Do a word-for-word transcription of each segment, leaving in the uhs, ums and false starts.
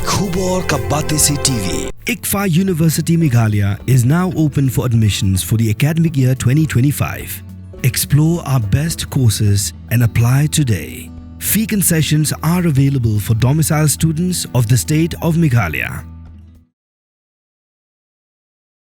Khubor ka Batesi T V. ICFAI University Meghalaya is now open for admissions for the academic year twenty twenty-five. Explore our best courses and apply today. Fee concessions are available for domicile students of the state of Meghalaya.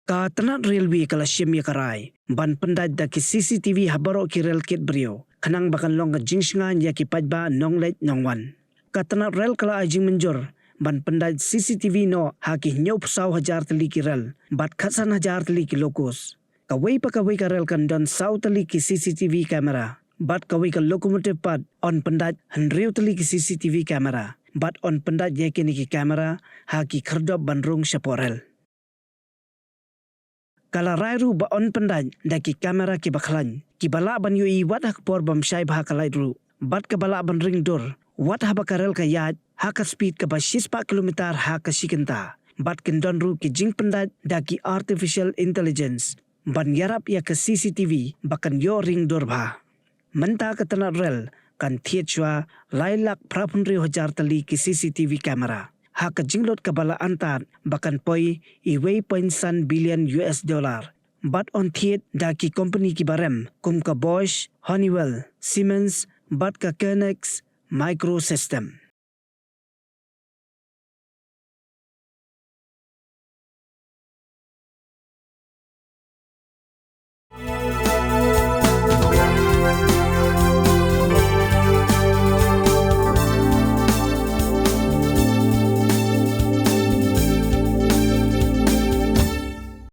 Ka tnat railway ka la shim ïa ka rai ban pyndait da ki C C T V ha baroh ki rail kit briew, khnang ba kan long ka jingshngaiñ ïa ki paidbah nongleit nongwan. Ka tnat rail ka la ai jingmynjur ban pyndait C C T V noh ha ki hynñiewphew saw hajar tylli ki rail bad khatsan hajar tylli ki locos. Kawei pa kawei ka rail kan don saw tylli ki C C T V camera bad kawei ka locomotive pat yn pyndait hynriew tylli ki C C T V camera bad yn pyndait ïa kine ki camera ha ki khyrdop ban rung shapoh rail. Ka la rai ruh ba yn pyndait da ki camera kiba khlaiñ, kiba lah ban ïohi wat ha ka por bym shai bha ka lait ruh, bad kaba lah ban ring dur wat haba ka rail ka ïaid ha ka speed kaba shispah kilometer ha ka shi kynta. Bad kin don ruh ki jingpyndait da ki artificial intelligence ban ïarap ïa ka C C T V ba kan ïoh ring dur bha. Mynta ka tnat rail kan thied shuwa lai lak phra phew hynriew hajar tylli ki C C T V camera ha ka jinglut kaba la antad ba kan poi iwei point san billion U S dollar. Bad yn thied da ki kompani kiba rem kum ka Bosch, Honeywell, Siemens bad ka Koenig Microsystem.